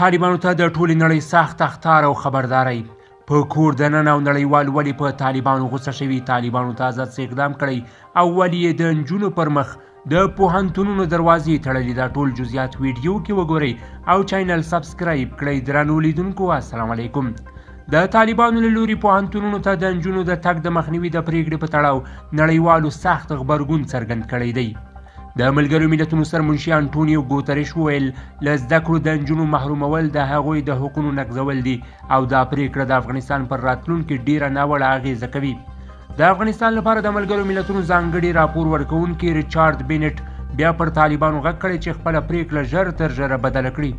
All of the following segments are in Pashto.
طالبانو ته د ټولې نړۍ سخت اخطار او خبرداری. په کور دننه او نړیوال ولې په طالبانو غوسه شوي؟ طالبانو تازه څه اقدام کړی او ولې یې د نجونو پر مخ د پوهنتونونو دروازې تړلې؟ دا ټول جزئیات ویډیو کې وګورئ او channel subscribe کړئ. درنو لیدونکو السلام علیکم. د طالبانو له لوري پوهنتونونو ته د نجونو د تګ د مخنیوي د پرېکړې په تړاو نړیوالو سخت غبرګون څرګند کړی دی. د ملګرو ملتونو سرمنشي انټونیو ګوترش وویل، له زده کړو د نجونو محرومول د هغوی د حقونو نقضول دي او دا پرېکړه د افغانستان پر راتلونکي ډېره ناوړه اغېزه کوي. د افغانستان لپاره د ملګرو ملتونو ځانګړي راپور ورکوونکي ریچارد بینټ بیا پر طالبانو غږ کړی چې خپله پرېکړه ژر تر ژره بدله کړي.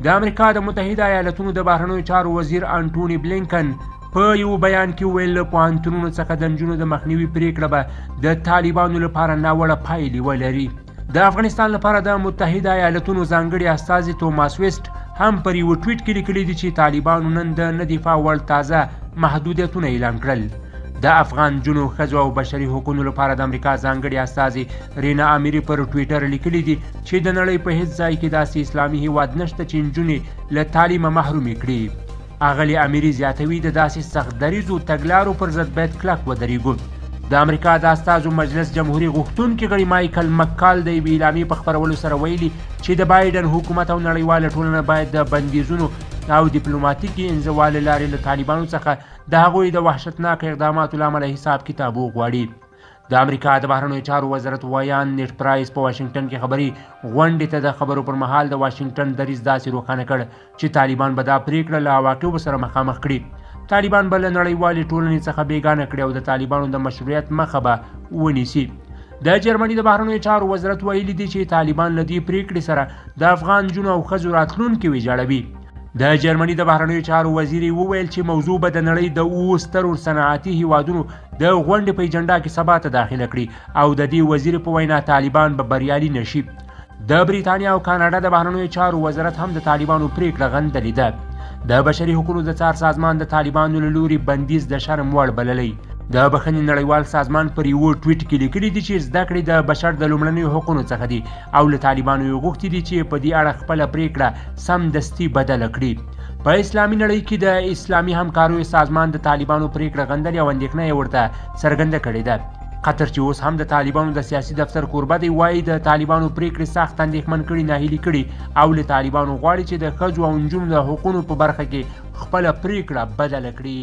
د امریکا د متحده ایالتونو د بهرنیو چارو وزیر انټوني بلینکن په یو بیان کې وویل، له پوهنتونونو څخه د نجونو د مخنیوي پرېکړه به د طالبانو لپاره ناوړه پایلې ولري. د افغانستان لپاره د متحده ایالتونو ځانګړي استازي توماس ویسټ هم پر یوه ټویټ کې لیکلي دي چې طالبانو نن د نه دفاع وړ تازه محدودیتونه اعلان کړل. د افغان نجونو، ښځو او بشري حقونو لپاره د امریکا ځانګړي استازي رینا امیري پر ټویټر لیکلي دي چې د نړۍ په هیڅ ځای کې داسې اسلامي هیواد نشته چې نجونې له تعلیمه محرومې کړي. اغلې امیري زیاتوي، د داسې سخت دریځو تګلارو پر ضد باید کلک ودرېږو. د امریکا د استازو مجلس جمهوري غوښتونکي غړي مایکل مککال د یوې اعلامیې په خپرولو سره ویلي چې د بایډن حکومت او نړیواله ټولنه باید د بندیزونو او دیپلوماتیکې انزوا له لارې له طالبانو څخه د هغوی د وحشتناک اقداماتو له امله حساب کتاب وغواړي. د امریکا د بهرنیو چارو وزارت ویاند نیټ پرایس په واشنګټن کې خبري غونډې ته د خبرو پر مهال د واشنګټن دریځ داسې روښانه کړ چې طالبان به دا پرېکړه له عواقبو سره مخامخ کړي. طالبان به له نړیوالې ټولنې څخه بېګانه کړي او د طالبانو د مشروعیت مخه به ونیسي. د جرمني د بهرنیو چارو وزارت ویلي دي چې طالبان له دې پرېکړې سره د افغان نجونو او ښځو راتلونکې ویجاړوي. د جرمني د بهرنیو چارو وزیر وویل چې موضوع به د نړۍ د اوو سترو صنعتي هیوادونو د غونډې په ایجنډا کې سبا ته داخله کړي او د دې وزیر په وینا طالبان به بریالي نه شي. د بریتانیا او کاناډا د بهرنیو چارو وزارت هم د طالبانو پرېکړه غندلې ده. د بشري حقونو د څار سازمان د طالبانو له لوري بندیز د شرم وړ بللی. د بخښنې نړیوال سازمان پر یوه ټویټ کې لیکلي دي چې زده کړې د بشر د لومړنیو حقونو څخه دي او له طالبانو یې غوښتي دي چې په دې اړه خپله پرېکړه سمدستي بدله کړي. په اسلامي نړۍ کې د اسلامي همکاریو سازمان د طالبانو پرېکړه غندلې او اندېښنه یې ورته څرګنده کړې ده. قطر چې اوس هم د طالبانو د سیاسي دفتر کوربه دی وایي د طالبانو پرېکړې سخت اندېښمن کړي، ناهیلي کړي او له طالبانو غواړي چې د ښځو او نجونو د حقونو په برخه کې خپله پرېکړه بدله کړي.